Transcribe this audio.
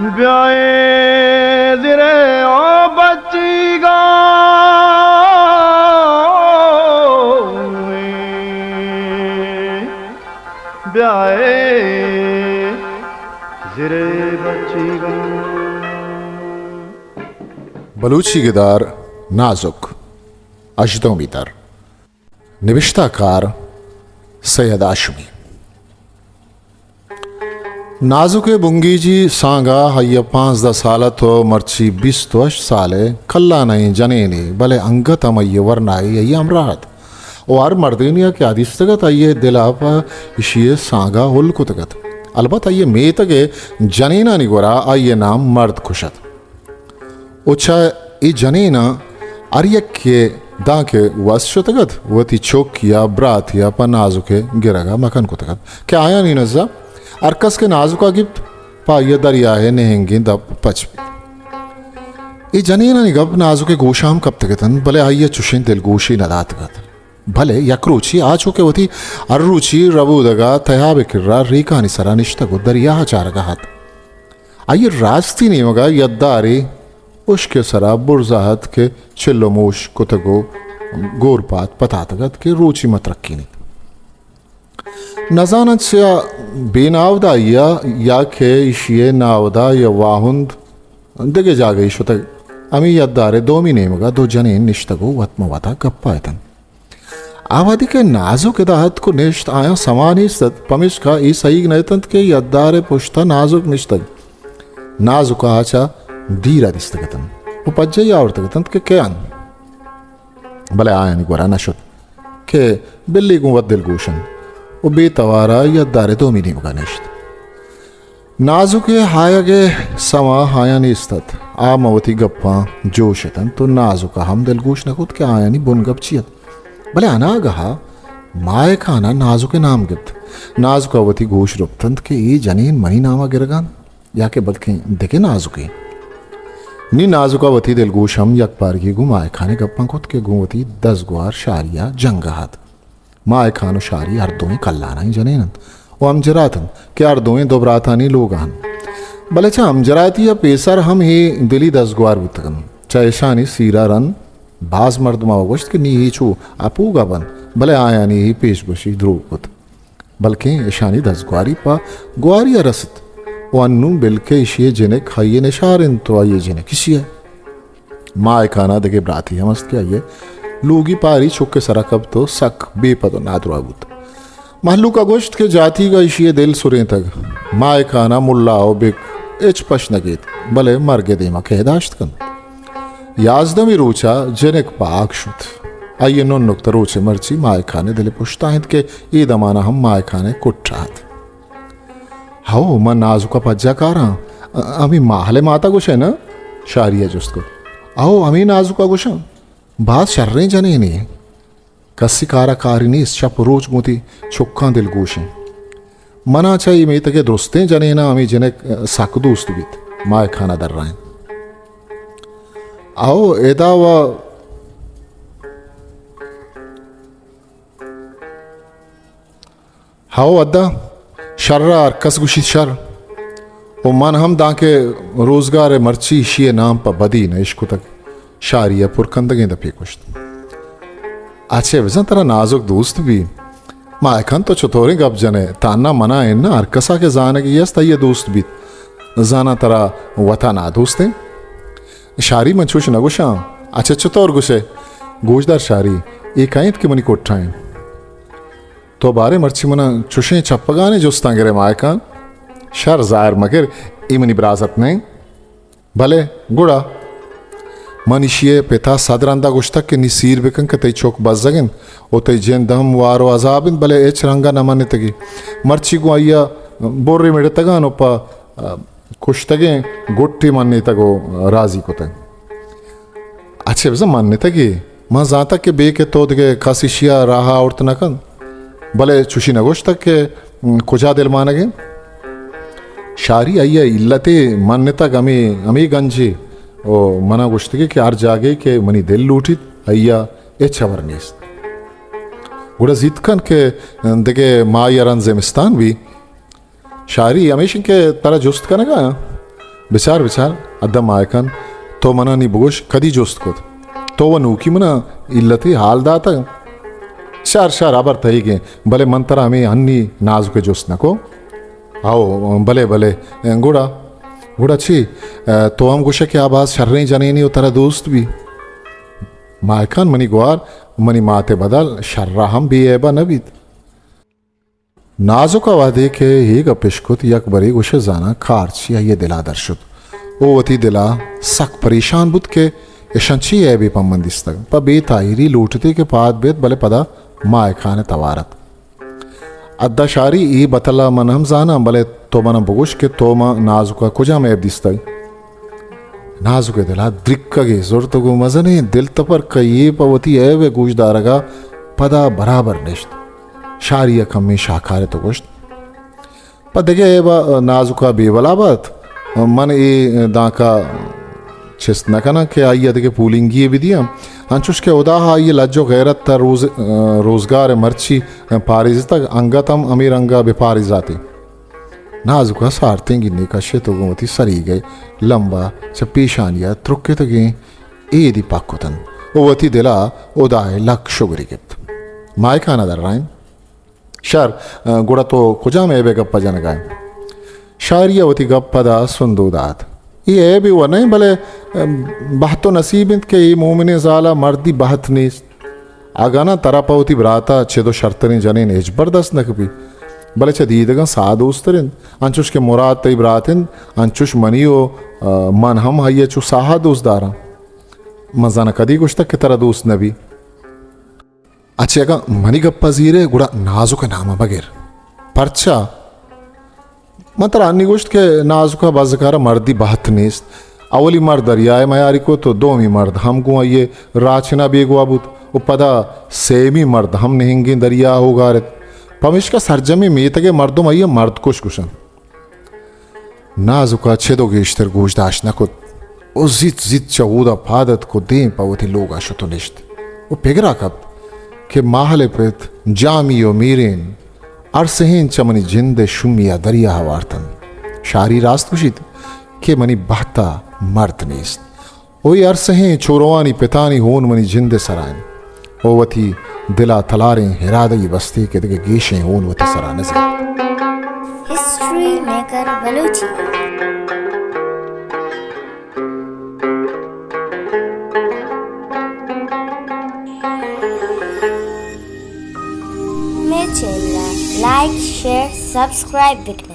بیائے زرے او بچیگاں، بیائے زرے بچیگاں۔ بلوچی گدار نازک، ہژدہمی در۔ نبشتہ کار سید ہاشمی۔ نازک ءِ بنگیجی سانگ ءَ آئی ءَ پانزدہ سال ات ءُ مرچی بیست ءُ ہشت سال ءِ کلانئیں جنینے، بلے انگت ہم آئی ءِ ورنائے آئی ءِ ہمراہ ات ءُ ہر مردینے ءَ کہ آ دیستگ ات، آئی ءِ دل ءَ پہ ایشی ءِ سانگ ءَ ہل کتگ ات۔ البت آئی ءِ میتگ ءِ جنینانی گورا آئی ءِ نام مرد کش ات۔ ءُ چہ اے جنیناں ہر یکے دانکہ وس شتگ ات، وتی چک یا براتے ءَ پہ نازک ءِ گرگ ءَ مکن کتگ ات کہ آیانی نز ءَ ہر کس کہ نازک ءَ گپت، پہ آئی ءَ دریا ءِ نہنگیں دپ پچ بیت۔ اے جنینانی گپ نازک ءِ گوش ءَ ہم کپتگ اتنت، بلے آئی ءَ چشیں دلگوشے نہ داتگ ات۔ بلے یک روچے آ چو کہ وتی ہر روچی ربودگ ءَ تیاب ءِ کرا ریکانی سرا نشتگ ءُ دریا ءَ چارگ ءَ ات۔ آئی ءِ راستی نیمگ ءَ یدارے ہشک ءِ سرا برز ءَ ات کہ چل ءُ موش کتگ ءُ گور پاد پتاتگ ات کہ روچے مترکینیت۔ نزاناں چیا بے ناودائی ءَ یا کہ ایشی ءِ ناودا یا واہند دگہ جاگہے شتگ، ہمے یدار ءِ دومی نیمگ ءَ دو جنین نشتگ ءُ وت ماں وتا گپ ءَ اتنت۔ آ وہدے کہ نازک ادا اتک ءُ نشت، آیاں سما نیست ات، پمیشکا اے سہیگ نہ اتنت کہ یدار ءِ پشت ءَ نازک نشتگ۔ نازک ءَ آ چہ دیر ءَ دیستگ اتنت ءُ پجہ ئی آورتگ اتنت کہ کئے انت۔ بلے آیانی گورا نہ شت کہ بلی گوں وت دلگوش انت ءُ بے توار ءَ یدار ءِ دومی نیمگ ءَ نشت۔ نازک ءِ آیگ ءِ سما آیاں نیست ات۔ آ ماں وتی گپاں جوش اتنت ءُ نازک ءَ ہم دلگوش نہ کت کہ آیانی بنگپ چی ات۔ بلے اناگہ ءَ ماہکان ءَ نازک ءِ نام گپت۔ نازک ءَ وتی گوش رپتنت کہ اے جنین منی نام ءَ گرگ ءَ انت یا کہ بلکیں دگہ نازکے۔ نی نازک ءَ وتی دلگوش ہم یک بارگی گوں ماہکان ءِ گپاں کت کہ گوں وتی دزگوار شاری ءَ جنگ ءَ ات۔ ماہکان ءُ شاری ہر دوئیں کلانائیں جنین انت ءُ ہمجرات انت کہ ہر دوئیں دو براتانی لوگ ءَ انت۔ بلے چہ ہمجراتی ءَ پیسر ہم اے دلی دزگوار بوتگ انت۔ چہ اشانی سیر ءَ رند باز مردماں گوشت کہ نی اے چو اپوگ ءَ بنت، بلے آیانی اے پیش گوشی دروگ بوت۔ بلکیں اشانی دزگواری پہ گواری ءَ رست ءُ انوں بلکہ اشی ءِ جنک آئی ءِ نشار انت ءُ آئی ءِ جنک اشی ءِ۔ ماہکان ءَ دگہ براتے ہم است کہ آئی ءِ لوگی پاری چک ءِ سرا کپت ءُ سک بے پد ءُ نادراہ بوت۔ مہلوک ءَ گوشت کہ جاتیگ ءَ ایشی ءِ دل سرینتگ۔ ماہکان ءَ ملا ءُ بک ہچ پش نہ گیت، بلے مرگ ءِ دیم ءَ کئے داشت کنت۔ یازدہمی روچ ءَ جنک پہ ہاک شت۔ آئی ءِ ننک تہ روچ ءِ مرچی ماہکان ءِ دل ءِ پشت ءَ انت کہ اے دمان ءَ ہم ماہکان ءِ کٹ ءَ ات۔ ہئو، من نازک ءَ پجا کاراں۔ ہمے ماہل ءِ مات ءَ گوش ئے نہ؟ شاری ءَ جست کت۔ ہئو، ہمے نازک ءَ گوشاں۔ باز شریں جنینے۔ کسی کار ءَ کاری نیست، شپ ءُ روچ گوں وتی چکاں دلگوش انت۔ من ءَ چہ اے میتگ ءِ درستیں جنیناں ہمے جنک سک دوست بیت۔ ماہکان ءَ درائینت۔ ہئو، ادا و ہئو ادا، شر ءَ ہر کس گوشیت شر۔ ءُ من ہم دانکہ روزگار ءَ مرچی ایشی ءِ نام پہ بدی نہ اشکتگ۔ شاری ءَ پرکندگیں دپے کشت۔ اچے بزاں ترا نازک دوست بی۔ ماہکان تو چطوریں گپ جن ئے؟ تہنا من ءَ اناں، ہر کس ءَ کہ زانگی است آئی ءَ دوست بیت۔ زاناں ترا وت ءَ نادوست ایں؟ شاری من چوش نہ گوشاں۔ اچے چطور گوش ئے؟ گوشدار شاری، اے کئے انت کہ منی کٹ ءَ انت؟ تو باریں مرچی من ءَ چشیں چپگانی جستاں گر ئے ماہکان؟ شر زاہر مگر، اے منی برازت نہ انت۔ بلے گڑا من ایشی ءِ پت ءَ صد رند ءَ گوشتگ کہ نی سیر بکن کہ تئی چک بزگ انت ءُ تئی جند ہم وار ءُ عذاب انت، بلے ہچ رنگ ءَ نہ منتگی۔ مرچی گوں آئی ءَ برے مڑتگاں ءُ پہ کشتگیں گٹے منتگ ءُ رازی کتگ۔ اچے بزاں منتگے، من زانتگ کہ بے کہ تو دگہ کس ایشی ءَ راہ ءَ آورت نہ کنت، بلے چوشی نہ گوشتگ کہ کجا دل مانگ انت؟ شاری آئی ءِ علتے منتگ ہمے، ہمے گنجے ءُ من ءَ گوشتگے کہ ہر جاگہے کہ منی دل لوٹیت، آئی ءَ ہچ ہبر نیست۔ گڑا زیت کن کہ دگہ ماہے ءَ رند زمستان بی۔ شاری، ہمیش انت کہ ترا جست کنگ ءَ آں۔ بچار، بچار، ادا ماہکان، تو منا نی بگوش، کدی جست کت؟ تو و نوکی منا علتی حال داتگ؟ شر، شر، ہبر تئیگیں، بلے من ترا ہمے ہنی نازک جست نکو۔ ہو، بلے، بلے، گڑا، گڑا چی؟ تو ہم گوشے کہ آ باز شریں جنینے و ترا دوست بی؟ ماہکان، منی گوار، منی مات بدل شرا ہم بے عیبا نہ بیت۔ نازک ء وہدے کہ اے گپ اشکت، یک برے گوشے زاناں کار چی آئی ء دل ء در شت۔ او وتی دل ء سک پریشان بوت کہ اشاں چی عیبے پہ من دیستگ۔ پہ بے تاہیری لوٹتے کہ پاد بیت، بلے پدا ماہکان ء توار ات۔ ادا شاری، اے بتل ء من ہم زاناں، بلے تو من ء بگوش کہ تو ماں نازک ء کجام عیب دیستگ؟ نازک ء دل ء درکگے زرت ء گوں مزنیں دل تپر کئی ء پہ وتی عیب ء گوشدارگ ء پدا برابر نشت۔ شاری ء کمیں شاکارت ء گوشت، پہ دگہ عیب ء نازک ء بے ولا بات، من اے دانک ء چست نہ کناں کہ آئی ء دگہ پولنگی یے بدیاں، انچوش کہ ہدا ء آئی ء لج ء غیرت ء روز-، روزگار ء مرچی پاریزتگ، انگت ہم ہمے رنگ ء بہ پاریزاتے۔ نازک ء سارتیں گنے کشت ء گوں وتی سریگ ء لمب ء چہ پیشانی ء ترکتگیں ایدی پک کتنت ء وتی دل ء ہدا ء لک شگری گپت۔ ماہکان ء درائینت۔ شر، گڑا تو کجام عیب ء گپ ء جنگ ء ئے؟ شاری ء وتی گپ پدا سندو دات۔ اے عیبے و نہ انت، بلے بہت و نصیب انت کہ اے مومنیں زال ء مردی بہت نیست۔ اگاں ناں ترا پہ وتی برات ء چد و شرتریں جنین ہچبر دست نہ کپیت۔ بلے چہ دیدگاں ساہ دوستر انت۔ انچوش کہ مراد تئی برات انت، انچوش منی و، آ، من ہم آئی ء چو ساہ ء دوست داراں۔ من زاناں کدی گوشتگ کہ ترا دوست نہ بی؟ اچھے اگاں منی گپ ء زیرے گڑا نازک ء نام ء مگر۔ پرچا؟ من ترا انی گوشت کہ نازک ء بزکار ء مردی بہت نیست۔ اولی مرد دریا ء میاری کت و دومی مرد ہم گوں آئی ء راچنا بیگواہ بوت و پدا سیمی مرد ہم نہنگیں دریا ء ہوگار ات۔ پمیشکا سرجمیں میتگ ء مردم آئی ء مردکش گوشنت۔ نازک ء چد و گیشتر گوشداشت نہ کت و زیت زیت چہ اودا پاد اتک و دیم پہ وتی لوگ ء شت و نشت و پگر ء کپت کہ ماہل ء پت جامی و میرین ارسہیں چہ منی جند ء شومی ء دریا ء وارتنت۔ شاری راست گوشیت کہ منی بہت ء مرد نیست۔ و اے ارسہیں چوروانی پتانی ہون منی جند ء سرا انت۔ و وتی دل ء تلاریں ارادہ یے بستے کہ دگہ گیشیں ہون وتی سرا نہ زیت۔ History maker Balochi. مئے چینل ء لائک، شیئر، سبسکرائب بکن۔